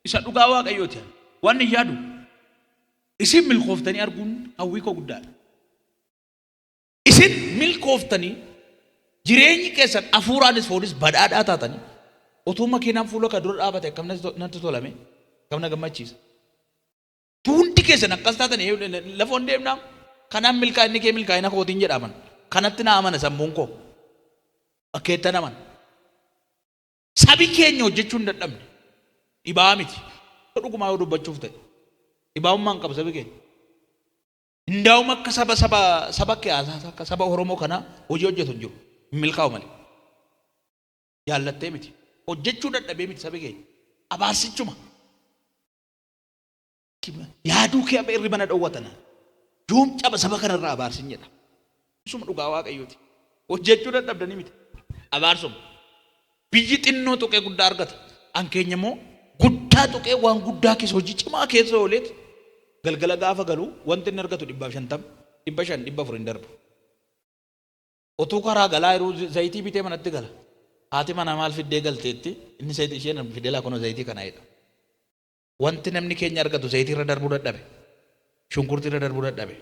Isa dhugaa Waaqayyooti. Waan hin yaadu. Isin milkooftanii arguun hawwii koo guddaadha. Isin milkooftanii jireenyi keessan hafuuraanis foonis badhaadhaa taatanii utuu makiinaan fuula kee dura dhaabate akkam natti tolame akkam na gammachiisa. Hundi keessan akkas taatan lafoon deemnaa kanaan milkaa'inni kee milkaa'ina kootiin jedha amana. Kanatti na amana sammuun koo. Akkeettan amana. Sabi keenya hojjechuu hin dadhabne. Dhibaa'aa miti. Dhugumaa yoo dubbachuuf ta'e. Dhibaa'ummaa hin qabu sabi keenya. Indaa'um akka saba saba saba akka saba Oromoo kanaa hojii hojjetu hin jiru. Hin milkaa'u malee. Jaallattee miti. Hojjechuu dadhabee miti sabi keenya. Abaarsichuma. Yaaduu kee amma irriba na dhowwata naan. Yoom caba saba kanarraa abaarsin jedha. Isuma dhugaa Waaqayyooti. Hojjechuu dadhabdanii miti. Abaarsuma. Biyyi xinnoo tuqee guddaa argata. An keenya immoo guddaa tuqee waan guddaa keessa hojii cimaa keessa ooleet galgala gaafa galu wanti inni argatu 150, 500, 400 hin darbu. Utuu karaa galaa jiruu zayitii bitee manatti gala. Haati manaa maal fiddee galteetti inni zayitii isheen fidee laa kunoo zayitii kana jedha. Wanti namni keenya argatu zayitii irra darbuu dadhabe. Shunkurtii irra darbuu dadhabe.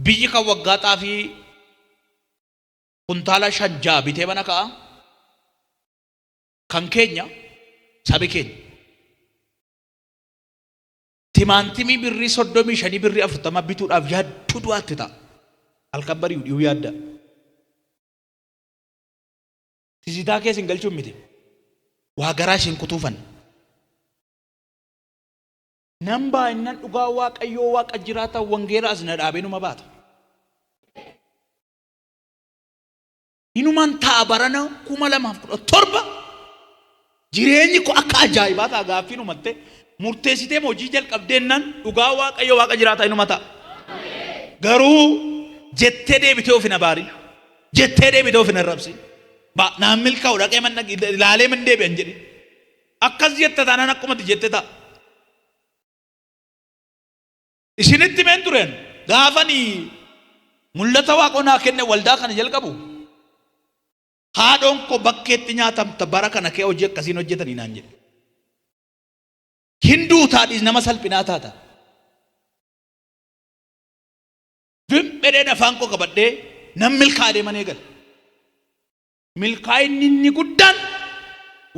Biyyi kan waggaa xaafii kuntaala 5 6 bitee mana ka'a. Kan keenya sabi keenya timaantimii birrii 35 birrii 40 bituudhaaf yaadduu du'aatti ta'a. Halkan bari'u dhiyuu yaadda. Tisitaa keessa hin galchuun miti. Waa garaa isin kutuufan. Nan baay'innan dhugaa Waaqayyoo Waaqa jiraataa wangeela as na dhaabee numa baata. Inumaan ta'a barana 2017 jireenyi koo akka ajaa'ibaa ta'a gaaffii numatte murteessitee hojii jalqabdeennaan dhugaa Waaqayyo Waaqa jiraataa inuma ta'a. Garuu jettee deebitee of hin abaarin. Jettee deebitee of hin arrabsin. Ba naan milkaa'u dhaqee man ilaalee man deebi'an jedhi. Akkas jetta taanaan akkuma ati jette ta'a. Isinitti himeen tureen gaafani mul'ata waaqoo naa kenne waldaa kana jalqabu haadhoon koo bakkeetti nyaatamta bara kana kee hojii akkasiin hojjetanii naan jedhe. Hin duutaa dhiis nama salphinaa taata. Vim jedheen afaan koo qabadhee nan milkaa'ee mana eegale. Milkaa'inni inni guddaan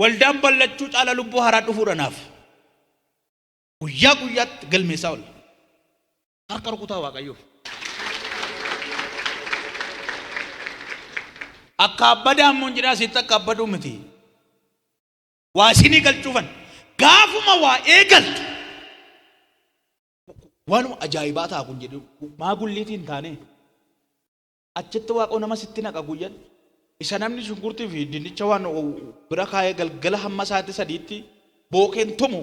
waldaan ballachuu caala lubbuu haaraan dhufuudha naaf. Guyyaa guyyaatti galmeessaa oolla. Harka rukutaa Waaqayyoof. Akka abbadaa immoo hin jedhaa asitti akka abbaduu miti. Waa isinii galchuufan. Gaafuma waa eegaltu waanuma ajaa'ibaa ta'a kun jedhu maa gulliitii hin taane. Achitti Waaqoo nama sitti naqa guyyan isa namni shunkurtii fi dinnicha waan bira kaa'ee galgala hamma sa'aatii sadiitti bookeen tumu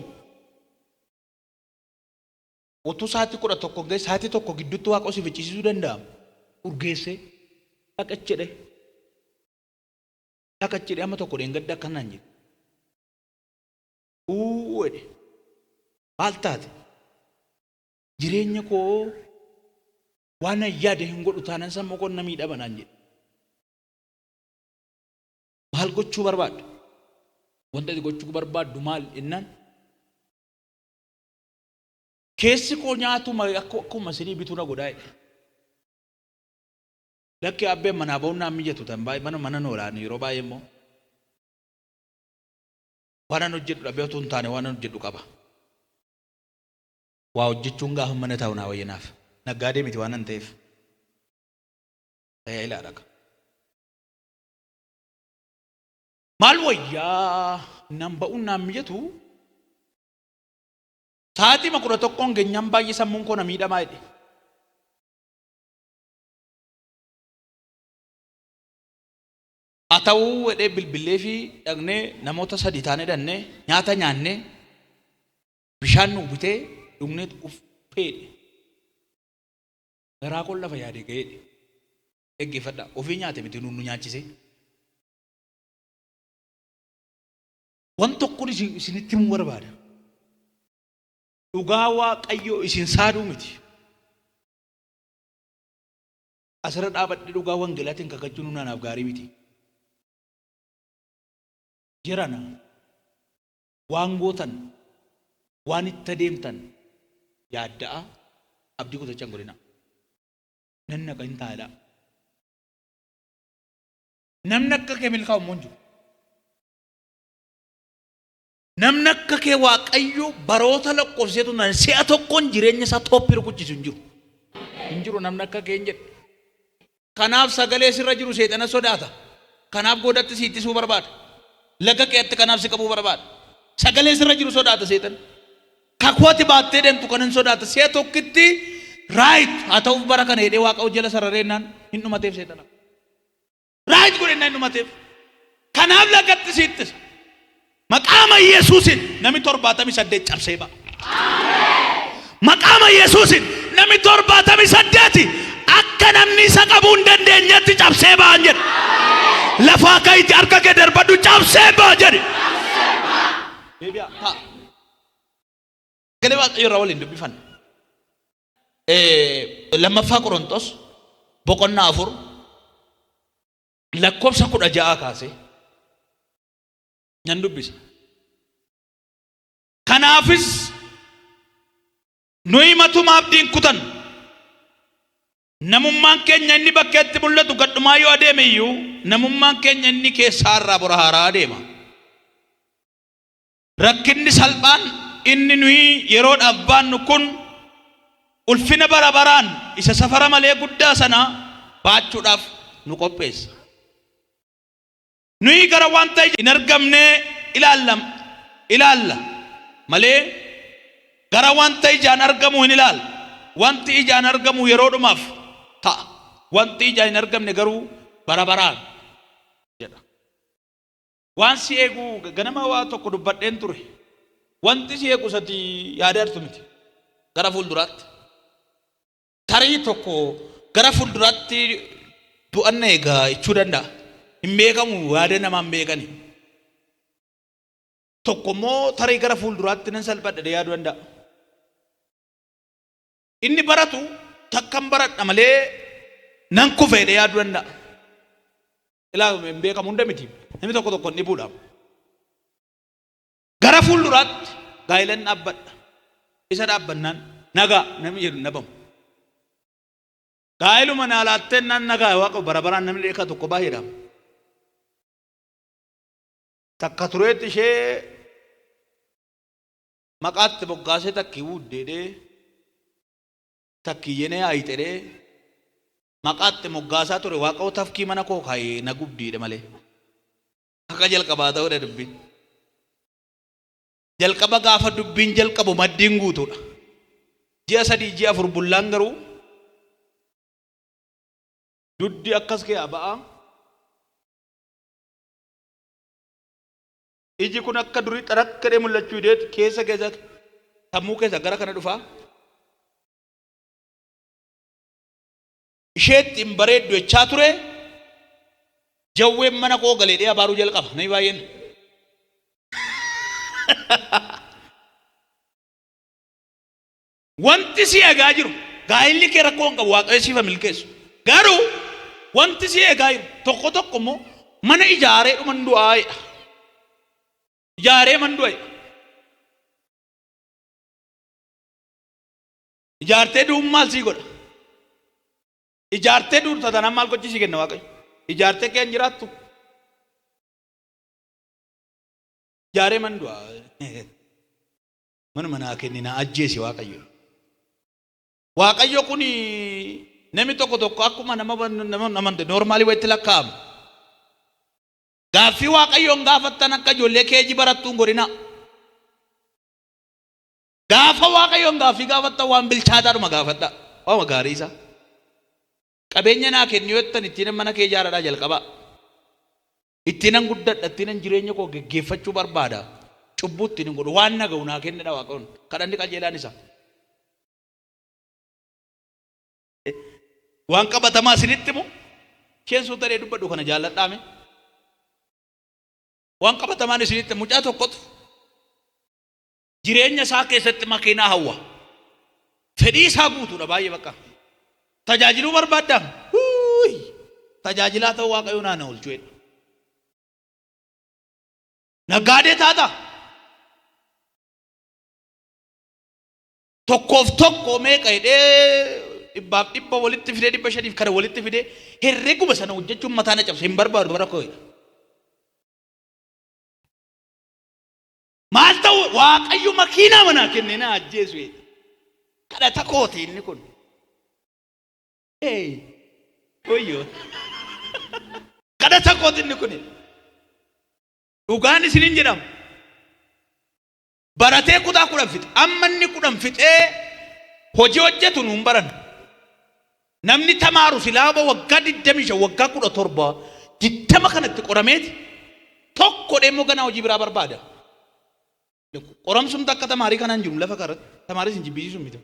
utuu sa'aatii 11 hin ga'in sa'aatii 1 gidduutti Waaqoo si ficcisiisuu danda'a. Urgeessee dhaqach jedhee dhaqach jedhee amma tokko dheengadda akkana naan jedhe. Uuu jedhe maal taate jireenya koo Waan an yaade hin godhu taanan sammuu koon na miidhama naan jedhe. Maal gochuu barbaadda? Wanta ati gochuu barbaaddu maal jennaan keessi koo nyaatuma akkuma isinii bituu na godhaa jedhe. Lakki abbeen manaa ba'uun naan mijatu tan baay'ee mana mana noolaan yeroo baay'ee immoo waan an hojjedhu dhabee utuu hin taane waan an hojjedhu qaba. Waa hojjechuun gaafa mana taa'u naa wayya naaf. Naggaadee miti waanan ta'eef. Tajaajilaadha ka. Maal wayyaa nan ba'uun naan mijatu sa'aatii 11n geenyaan baay'ee sammuun koo na miidhamaa jedhe. Haa ta'uu jedhee bilbilleefii dhaqnee namoota sadii taanee dhannee nyaata nyaannee Bishaan nuu bitee dhugneet uffee jedhe. Garaa koon lafa yaade ga'ee jedhe. Dhaggeeffadhaa. Ofii nyaate miti nuun nu nyaachisee. Wan tokkon isin isinitti himuu barbaada. Dhugaa Waaqayyoo isin saaduu miti. Asirra dhaabadhee dhugaa wangeelaatiin kakachuun anaaf gaarii miti. Jirana. Waan gootan, waan itti adeemtan yaadda'aa, abdii kutachaa hin godhinaa. Nan naqa hin ta'a jedhaa. Namni akka kee milkaa'u immoo hin jiru. Namni akka kee Waaqayyo baroota lakkoofseetu hin taane si'a tokkoon jireenya isaa tooppii rukuchiisu hin jiru. Hin jiru namni akka kee hin jedhe. Kanaaf sagalee sirra jiru seexana sodaata. Kanaaf goodatti si ittisuu barbaada. Laga keetti kanaaf si qabuu barbaada. Sagalee sirra jiru sodaata seexanni. Kakuu ati baattee deemtu kan hin sodaata. Si'a tokkitti right haa ta'uuf bara kana jedhee waaqa jala sarareennaan hin dhumateef seexana. Right godhennaan hin dhumateef. Kanaaf lagatti si ittisa. Maqaama Yesuusin namni 78 cabsee ba'a. Maqaama Yesuusin namni 78 akka namni isa qabuu hin dandeenyetti cabsee ba'an jedhe. Lafaa ka'itti harka kee darbadhu cabsee ba'a jedhe. Deebi'aa ta'a. Sagalee Waaqayyoo irraa waliin dubbifanna. Lammaffaa Qorontos boqonnaa 4 lakkoofsa 16 kaasee nan dubbisa. Kanaafis nuyi matuma abdii hin kutannu. Namummaan keenya inni bakkeetti mul'atu gadhumaa yoo adeeme iyyuu namummaan keenya inni keessaa irraa bora haaraa adeema. Rakkinni salphaan inni nuyi yeroodhaaf baannu kun ulfina bara baraan isa safara malee guddaa sana baachuudhaaf nu qopheessa. Nuyi gara wanta ija hin argamnee ilaalla ilaalla malee, gara wanta ijaan argamuu hin ilaallu. Wanti ijaan argamu yeroodhumaaf ta'a, wanti ijaan hin argamne garuu bara baraan jedha. Waan si eegu ganama waa tokko dubbadheen ture. Wanti si eegu isati yaadaa jirtu miti. Gara fuulduraatti. Tarii tokko gara fuulduraatti du'an na eega jechuu danda'a. Hin beekamu yaada namaa hin beekani. Tokko immoo tarii gara fuulduraatti nan salphadha jedhee yaaduu danda'a. Inni baratu takkan baradha malee nan kufe jedhee yaaduu danda'a. Ilaa hin beekamu hunda miti. Namni tokko tokko hin dhibuudha. Gara fuulduraatti gaa'ilan dhaabbadha. Isa dhaabbannaan nagaa namni jedhu hin dhabamu. Gaa'iluma naa laatteennaan nagaa waaqa bara baraan namni dheekaa tokko baay'eedha. Takka tureetti ishee maqaatti moggaasee takki wuddeedhee takki yenee ayixedhee maqaatti moggaasaa ture waaqa tafkii mana koo kaayee na gubdiidhe malee. Akka jalqabaa ta'uudha dubbiin. Jalqaba gaafa dubbiin jalqabu maddiin guutuudha. Ji'a 3 ji'a 4 bullaan garuu duddi akkas kee ba'aa. Iji kun akka durii xaraqqadhee mul'achuu ideet keessa keessa sammuu keessa gara kana dhufaa. Isheetti hin bareeddu jechaa ture jawween mana koo galeedhee abaaruu jalqaba namni baay'een. Wanti si eegaa jiru gaa'illi kee rakkoo hin qabu waaqayyo siif haa milkeessu. Garuu wanti si eegaa jiru tokko tokko immoo mana ijaaree dhuman du'aa jedha. Ijaaree man du'a jedha. Ijaartee du'uun maal sii godha? Ijaartee duuta taanaan maal gochii sii kenna Waaqayyo? Ijaartee kee hin jiraattu? Ijaaree man du'a. Manuma naa kenni naa ajjeesi Waaqayyo. Waaqayyo kun namni tokko tokko akkuma nama nama nama noormaalii wayitti lakkaa'ama. Gaaffii Waaqayyoon gaafattan akka ijoollee keejii barattuu hin godhinaa. Gaafa Waaqayyoon gaaffii gaafattan waan bilchaataadhuma gaafadhaa. Waanuma gaarii isaa. Qabeenya naa kenni yoo jettan ittiinan mana kee ijaaradhaa jalqabaa. Ittiinan guddadha, ittiinan jireenya koo geggeeffachuu barbaada. Cubbuu ittiin hin godhu. Waan na ga'u naa kennidha Waaqayyoon. Kadhanni qajeelaan isa. Waan qabatamaa isinitti himu isheen suuta dhee dubbadhu kana jaalladhaame. Waan qabatamaan isinitti mucaa tokkotu Jireenya isaa keessatti makiinaa hawwa. Fedhii isaa guutuudha baay'ee bakka. Tajaajiluu barbaaddaa? Huuy! Tajaajilaa ta'uu Waaqayyo naa na oolchu jedha. Naggaadee taata? Tokkoof tokko meeqa jedhee dhibbaaf dhibba walitti fidee dhibba shaniif kana walitti fidee herreguma sana hojjechuun mataa na cabse hin barbaadu bara koo jedha. Maal ta'u Waaqayyo makiinaa manaa kennee na ajjeesu jedhe. Kadhata kooti inni kun. Hey, wayyoo. Kadhata kooti inni kun. Dhugaan isiniin jedhama. Baratee kutaa 10 fixe. Amma inni 10 fixee hojii hojjetu nuun baran. Namni tamaaru silaaba waggaa 25 waggaa 17 20 kanatti qorameeti tokko dheemmoo ganaa hojii biraa barbaada. Qoramsumti akka tamaarii kanaan jiru lafa kanarratti tamaarii isin jibbisiisu miti.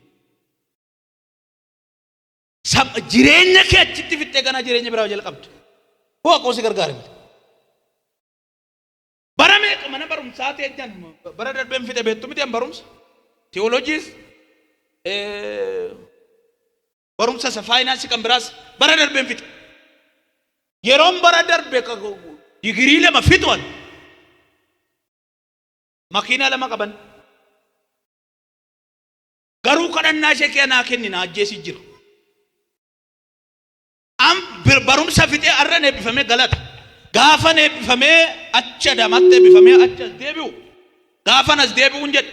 Jireenya kee achitti fixxee ganaa jireenya biraa jalqabdu. Waaqoo si gargaare malee. Bara meeqa mana barumsaa teenyaan bara darbeen fixe beektu miti an barumsa. Tiyooloojiis barumsa isa faayinaansii kan biraas bara darbeen fixe. Yeroon bara darbe digirii lama fixu an makiinaa lama qaban. Garuu kadhannaa ishee kee naa kenni na ajjeesi jira. An barumsa fixee arran eebbifamee galata. Gaafan eebbifamee achi Adaamaatti eebbifamee achi as deebi'u. Gaafan as deebi'uun jedhe.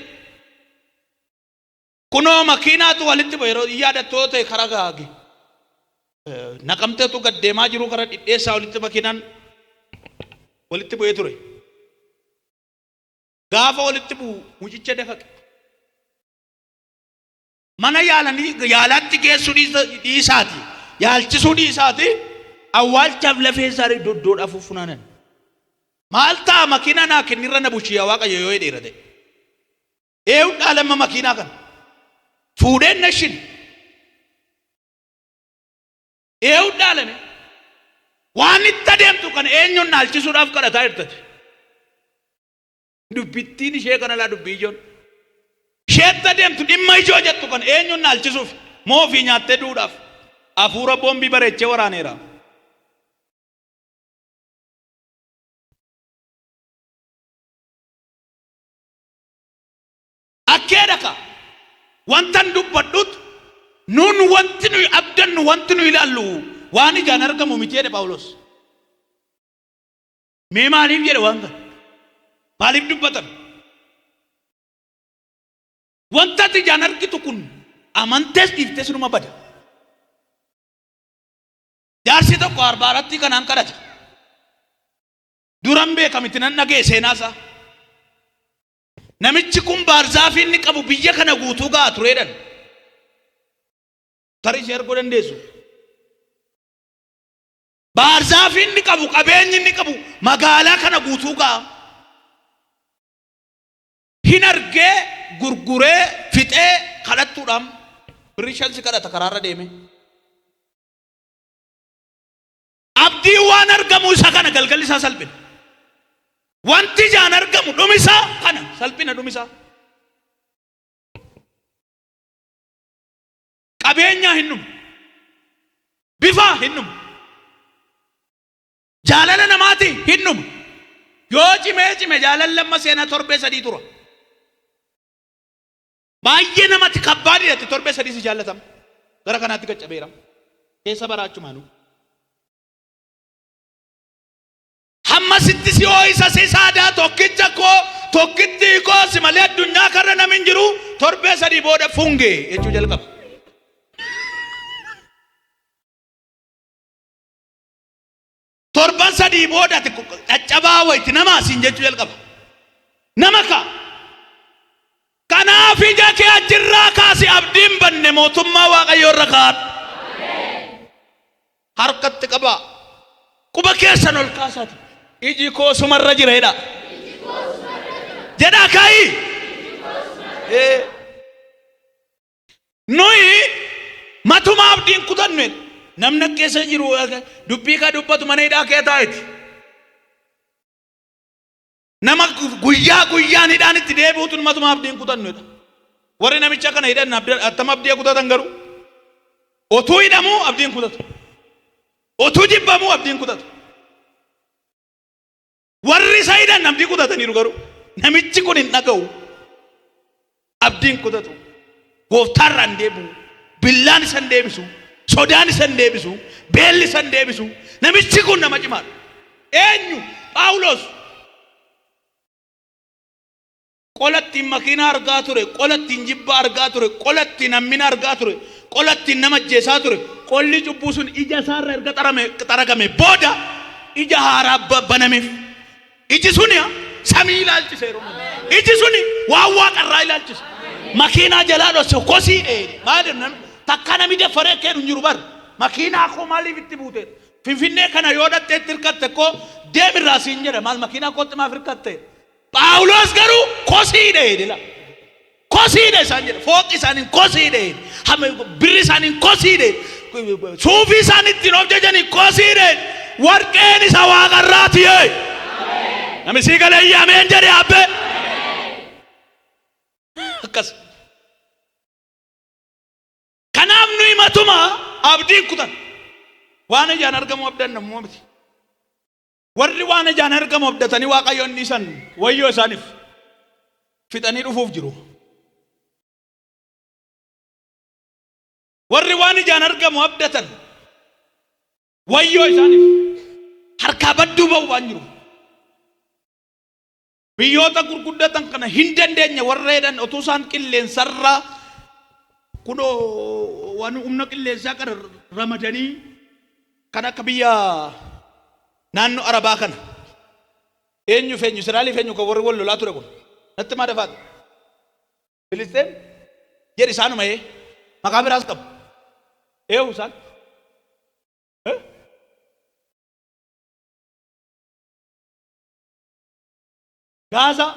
Kunoo makiinaatu walitti bu'e yeroo yaadattoo ta'e karaa gaage. Naqamteetu gad deemaa jiru karaa dhidheessaa walitti makiinaan walitti bu'ee ture. Gaafa walitti bu'u mucicha dafaqe. Mana yaalanii yaalaatti geessuu dhiisaati, yaalchisuu dhiisaati, awwaalchaaf lafee isaa doddoodhaaf funaanan. Maal ta'a makiinaa naa kennirra na bushi yaa Waaqayyo yoo jedheera ta'e. Eewu dhaalamma makiinaa kana. Fuudheen na shin. Eewu dhaalame. Waan itti adeemtu kana eenyuun dhaalchisuudhaaf kadhataa jirtati. Dubbittiin ishee kana laa dubbii ijoon. Isheetti adeemtu dhimma ijoo jettu kan eenyuun naalchisuuf moo ofii nyaattee du'uudhaaf hafuura boombii bareechee waraaneera. Akkeedha ka wantan dubbadhut nuun wanti nuyi abdannu wanti nuyi ilaallu waan ijaan argamu miti jedhe Phaawulos. Mee maaliif jedhe waan kana? Maaliif dubbatame? Wanta ati ijaan argitu kun amantees dhiiftees numa bada. Jaarsi tokko arbaaratti kanaan kadhate. Duran beeka miti nan dhaga'e seenaa isaa. Namichi kun baarzaafii inni qabu biyya kana guutuu ga'a tureedhan. Tarii ishee arguu dandeessu. Baarzaafii inni qabu, qabeenyi inni qabu magaalaa kana guutuu ga'a. Hin argee, gurguree, fixee kadhattuudhaan birrii shan si kadhata karaarra deemee. Abdiin waan argamu isa kana galgalli isaa salphina. Wanti ijaan argamu dhumisaa kana salphina dhumisaa. Qabeenyaa hin dhumu. Bifaa hin dhumu. Jaalala namaati hin dhumu. Yoo cimee cime jaalalli amma seenaa torbee sadii tura. Baay'ee namatti kabbaadii ati torbee sadii si jaallatama. Gara kanaatti gaccabeera. Keessa baraa achumaanuu. Hamma sitti si hoo'isa si saadaa tokkicha koo tokkittii koo si malee addunyaa karra namni hin jiru torbee sadii booda fungee jechuu jalqaba. Torban sadii booda ati caccabaa wayitti nama asiin jechuu jalqaba. Nama ka'a. Kanaaf ija kee achirraa kaasi abdiin banne mootummaa Waaqayyoo irra kaa'adhu. Harkatti qabaa. Quba keessan ol kaasaati. Iji koo sumarra jira jedhaa. Jedhaa kaa'i. Nuyi matuma abdiin kutannu jedhe. Namni akka keessa jiru dubbii kan dubbatu mana hidhaa kee taa'eeti. Nama guyyaa guyyaan hidhaan itti deebi'utu matuma abdiin kutannu jedha. Warri namicha kana hidhan attam abdii kutatan garuu otuu hidhamuu abdiin kutatu. Otuu jibbamuu abdiin kutatu. Warri isa hidhan abdii kutataniiru garuu namichi kun hin dhaga'u. Abdiin kutatu. Gooftaarraa hin deebi'u. Billaan isa hin deebisu. Sodaan isa hin deebisu. Beelli isa hin deebisu. Namichi kun nama cimaadha. Eenyu? Phaawulos. Qola ittiin makiinaa argaa ture, qola ittiin jibba argaa ture, qola ittiin hammina argaa ture, qola ittiin nama ajjeesaa ture. Qolli cubbuu sun ija isaarra erga xarame, xaragame booda ija haaraa banameef. Iji suni samii ilaalchise yeroo hundumaa. Iji suni waan waaqarraa ilaalchise. Makiinaa jalaa dhosse kosii dheede. Maal namni takka namni daffaree kennu hin jiru bar. Makiinaa koo maaliif itti buute? Finfinnee kana yoo dhattee itti hirkatte koo deemirraa siin jedha. Maal makiinaa kootti maaf hirkatte? Phaawulos garuu kosiidha jedhe la. Kosiidha isaan jedhe. Fooqi isaaniin kosiidha jedhe. Hamma birri isaaniin kosiidha jedhe. Suufii isaan ittiin of jajanii kosiidha jedhe. Warqeen isa waaqarraati yee. Namni sii galee ameen jedhe abbee. Akkas. Kanaaf nuyi matuma abdiin kutan. Waan ijaan argamu abdanna immoo miti. Warri waan ijaan argamu abdatanii Waaqayyoon dhiisan wayyoo isaaniif! Fixanii dhufuuf jiru. Warri waan ijaan argamu abdatan wayyoo isaaniif! Harkaa badduu ba'u waan jiru. Biyyoota gurguddatan kana hin dandeenya warra jedhan otuu isaan qilleensarra kunoo waan humna qilleensaa kana ramadanii kan akka biyya naannoo Arabaa kana eenyu fi eenyu Israa'elii fi eenyu kan warri wal lolaa ture kun natti maa dafaata Filisxeem jedhi isaanuma ee maqaa biraas qabu eewu isaan Eh? Gaazaa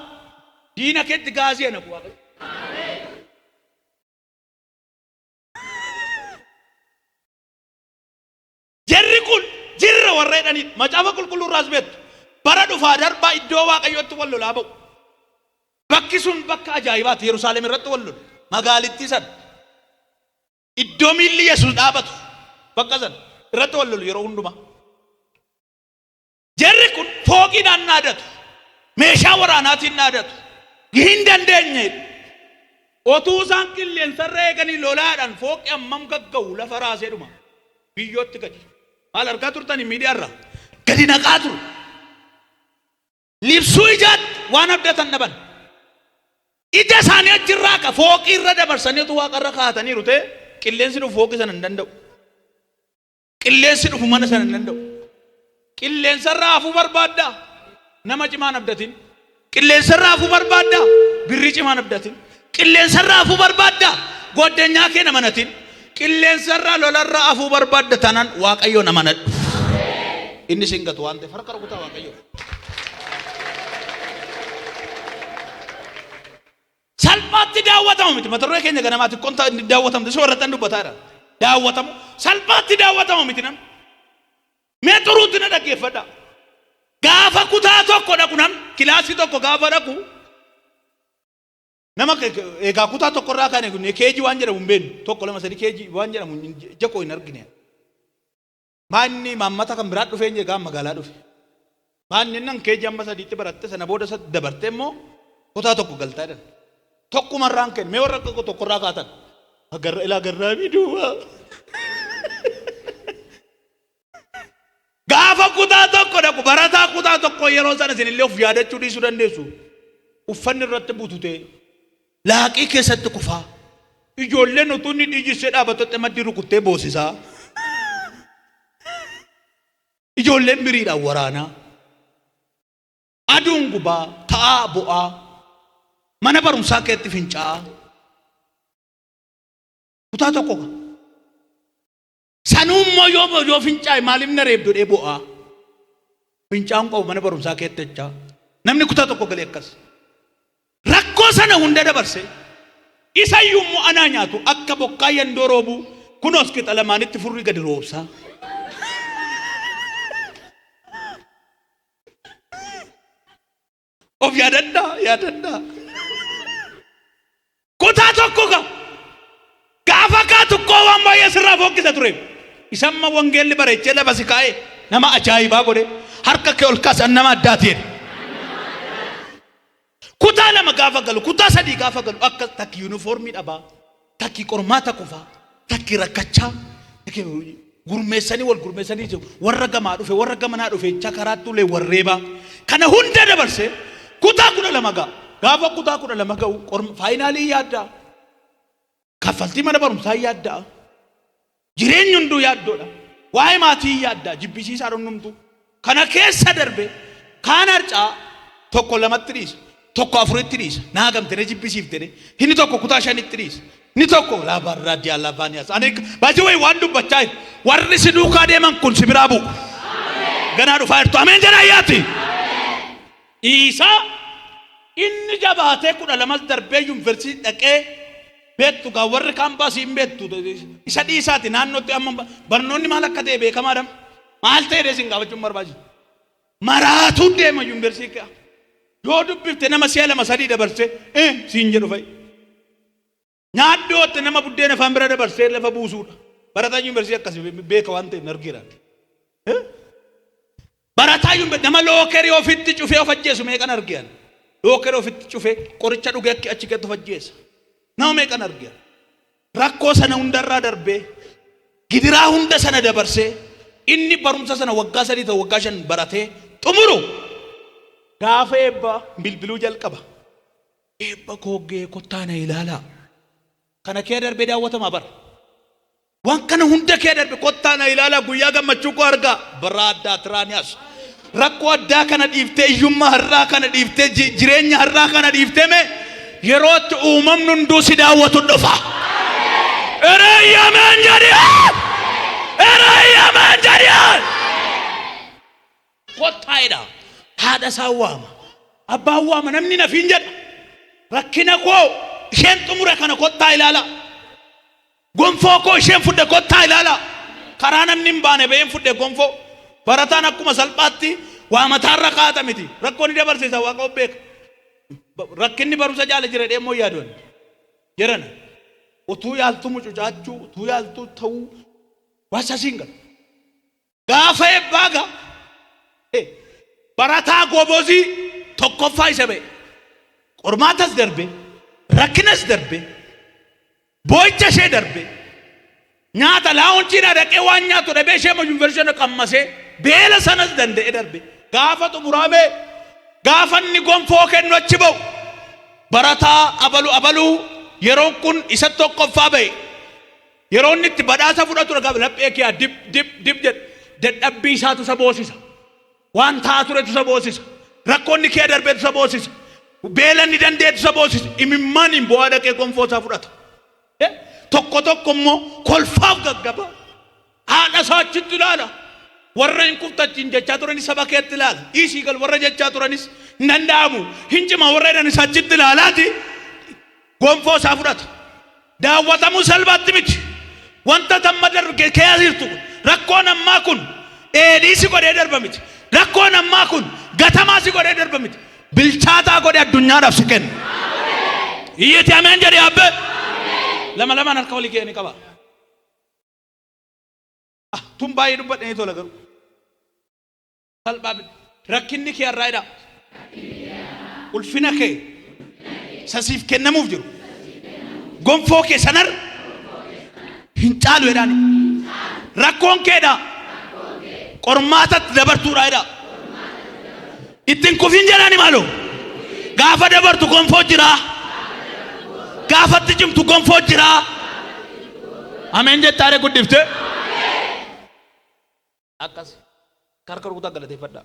diina keetti gaazii haa naqu Waaqayyo. Jarri kun jirra warra jedhaniidha. Macaafa qulqulluu irraas beektu. Bara dhufaa darbaa iddoo Waaqayyootti wal lolaa ba'u. Bakki sun bakka ajaa'ibaati. Yerusaalem irratti wal lolu. Magaalittii sana. Iddoo miilli Yesuus dhaabatu bakka sana irratti wal lolu yeroo hundumaa. Jarri kun fooqiidhaan dhaadatu. Meeshaa waraanaatiin dhaadatu. Hin dandeenye. Otuu isaan qilleensarra eeganii lolaadhaan fooqi hammam gagga'u lafa raasee dhuma. Biyyootti gadi. Maal argaa turtanii miidiyaarra? Gadi naqaa ture. Libsuu ijaatti waan abdatan dhaban. Ija isaanii achirraa ka fooqii irra dabarsanii utuu waaqarra kaa'ataniiru ta'e qilleensi dhufu fooqii sana hin danda'u. Qilleensi dhufu mana sana hin danda'u. Qilleensarraa hafuu barbaaddaa? Nama cimaan abdatin. Qilleensarraa hafuu barbaaddaa? Birrii cimaan abdatin. Qilleensarraa hafuu barbaaddaa? Gooddanyaa kee namanatin. Qilleensarraa lolarraa hafuu barbaadda taanaan Waaqayyoon amanadhu. Inni sin gatu waan ta'eef harka rukutaa Waaqayyoo. Salphaatti daawwatamu miti. Mata duree keenya ganamaati konta inni daawwatamte isuma irratti dubbataa jira. Daawwatamu salphaatti daawwatamu miti namni. Mee xuruutti na dhaggeeffadha. Gaafa kutaa tokko dhaqu namni kilaasii tokko gaafa dhaqu nama egaa kutaa tokko irraa kaane kun keejii waan jedhamu hin beeknu. Tokko lama sadii keejii waan jedhamu ija koo hin argine. Maanni maammata kan biraa dhufee hin egaa magaalaa dhufe. Maanni nan keejii amma sadiitti baratte sana booda isa dabartee immoo kutaa tokko galtaa jedhan. Tokkuma irraan kenne mee warra akka tokko irraa kaatan. Agarra ilaa garraamii duwwaa. Gaafa kutaa tokko dhaqu barataa kutaa tokko yeroo sana isin illee of yaadachuu dhiisuu dandeessu. Uffanni irratti bututee Laaqii keessatti kufaa. Ijoolleen utuu inni dhiijissee dhaabatutti maddii rukuttee boosisaa. Ijoolleen biriidhaan waraanaa. Aduun gubaa, ta'aa, bo'aa. Mana barumsaa keetti fincaa'aa. Kutaa tokko ka. Sanuu immoo yoo fincaa'e maaliif na reebdu jedhee bo'aa. Fincaa'uun qabu mana barumsaa keetti jechaa. Namni kutaa tokko galee akkas. Rakkoo sana hunda dabarse isayyuu immoo anaa nyaatu akka bokkaa yandoo roobuu kunoos qixa lamaanitti furrii gadi roobsaa. Of yaadadhaa yaadadhaa. Kutaa tokko ga gaafa kaatu koo waan baay'ee sirraa fokkisa ture. Isamma wangeelli bareechee lafa si kaa'e nama ajaa'ibaa godhe harka kee ol kaasan nama addaati jedhe. Kutaa lama gaafa galu kutaa sadii gaafa galu akka takki yuunifoormii dhabaa. Takki qormaata kufaa, takki rakkachaa, takki gurmeessanii wal gurmeessanii jiru. Warra gamaa dhufe, warra gamanaa dhufe jechaa karaatti ulee warreebaa. Kana hunda dabarsee kutaa 12 ga'a. Gaafa kutaa 12 ga'u final yaaddaa. Kaffaltii mana barumsaa yaaddaa. Jireenyi hunduu yaaddoodha. Waa'ee maatii yaaddaa. Jibbisiisaa hundumtuu. Kana keessa darbe kaan harcaa tokko lamatti dhiisa. Tokko afuritti dhiisa. Naa gamte na jibbisiifte. Inni tokko kutaa shanitti dhiisa. Inni tokko laabarraa diyaalabaaniyaas. Ani baay'ee wayi waan dubbachaa jiru. Warri si duukaa deeman kun si biraa bu'u. Ganaa dhufaa jirtu. Ameen jedhaa yaati. Dhiisaa inni jabaatee 12s darbee yuunivarsiitii dhaqee beektu gaa warri kaampaasii hin beektu. Isa dhiisaati naannootti amma barnoonni maal akka ta'e beekamaadha. Maal ta'e isin gaafachuun barbaachisu. Maraatuun deema yuunivarsiitii. Yoo dubbifte nama si'a lama sadii dabarsee siin jedhu fa'i. Nyaadhootti nama buddeena afaan bira dabarsee lafa buusuudha. Barataan yuunivarsiitii akkasii beeka waan ta'eef argeera. Barataa yuunivarsiitii nama lookerii ofitti cufee of ajjeesu meeqan argeera. Lookerii ofitti cufee qoricha dhugee achi keessatti of ajjeesa. Nama meeqan argeera. Rakkoo sana hundarraa darbee gidiraa hunda sana dabarsee inni barumsa sana waggaa 3 ta'u waggaa 5 baratee xumuru gaafa eebba bilbiluu jalqaba. Eebba koo ga'ee kottaa na ilaalaa. Kana kee darbee daawwatamaa bara. Waan kana hunda kee darbe kottaa na ilaalaa guyyaa gammachuu koo argaa. Bara addaa tiraaniyaas. Rakkoo addaa kana dhiiftee hiyyummaa har'aa kana dhiiftee jireenya har'aa kana dhiiftee mee yerootti uumamni hunduu si daawwatu dhufa. Ereeyyameen jedhi! Ereeyyameen jedhi! Kottaa jedha. Haadha isaa waama. Abbaan waama namni nafiin jedha. Rakkina koo isheen xumure kana kottaa ilaala. Gonfoo koo isheen fudhe kottaa ilaala. Karaa namni hin baane ba'een fudhe gonfoo. Barataan akkuma salphaatti waa mataarra kaa'ata miti. Rakkoo ni dabarsiisa waaqa of beeka. Rakkinni barumsa jaala jira jedhee immoo yaaduun. Jedhana. Utuu yaaltuu mucucaachuu, utuu yaaltuu ta'uu waa sasiin galu. Gaafa eebbaa gaa barataa gobozii tokkoffaa isa ba'e. Qormaatas darbe, rakkinas darbe, boo'icha ishee darbe, nyaata laawunchiidhaa dhaqee waan nyaatu dhabee ishee yuunivarsiitii qammasee beela sanas danda'e darbe. Gaafa xumuraamee gaafa inni gonfoo kennu achi ba'u barataa abalu abaluu yeroon kun isa tokkoffaa ba'e. Yeroo inni itti badhaasa fudhatu dhagaa laphee kee dib dib dib jedha. Dadhabbii isaatu isa boosisa. Waan ta'aa turetu isa boosisa. Rakkoonni kee darbeetu isa boosisa. Beela inni danda'etu isa boosisa. Imimmaaniin bu'aa dhaqee gonfoo isaa fudhata. Tokko tokko immoo kolfaaf gaggaba. Haadha isaa achitti ilaala. Warra hin kuftachiin jechaa turanis saba keetti ilaala. Dhiisii gal warra jechaa turanis hin danda'amu. Hin cima warra jedhanis achitti ilaalaati. Gonfoo isaa fudhata. Daawwatamuu salphaatti miti. Wanta tamma darbe keessa jirtu kun rakkoon ammaa kun dheedhii si godhee darba miti. Rakkoon ammaa kun gatamaa si godhee darba miti. Bilchaataa godhee addunyaadhaaf si kenna. Iyyiti ameen jedhi abbee. Lama lamaan harka walii keenii qaba. Ah, tun baay'ee dubbadhanii tola garuu. Salphaa miti. Rakkinni kee har'aa jedha. Ulfina kee isa siif kennamuuf jiru. Gonfoo kee sanarra hin caalu jedhaani. Rakkoon keedha. Qormaatatti dabartuudha jedha. Ittiin kufin jedhaani maaloo. Gaafa dabartu gonfoo jira. Gaafatti cimtu gonfoo jira. Ameen jettaare guddifte. Akkas. Harka rukutaa galateeffadhaa.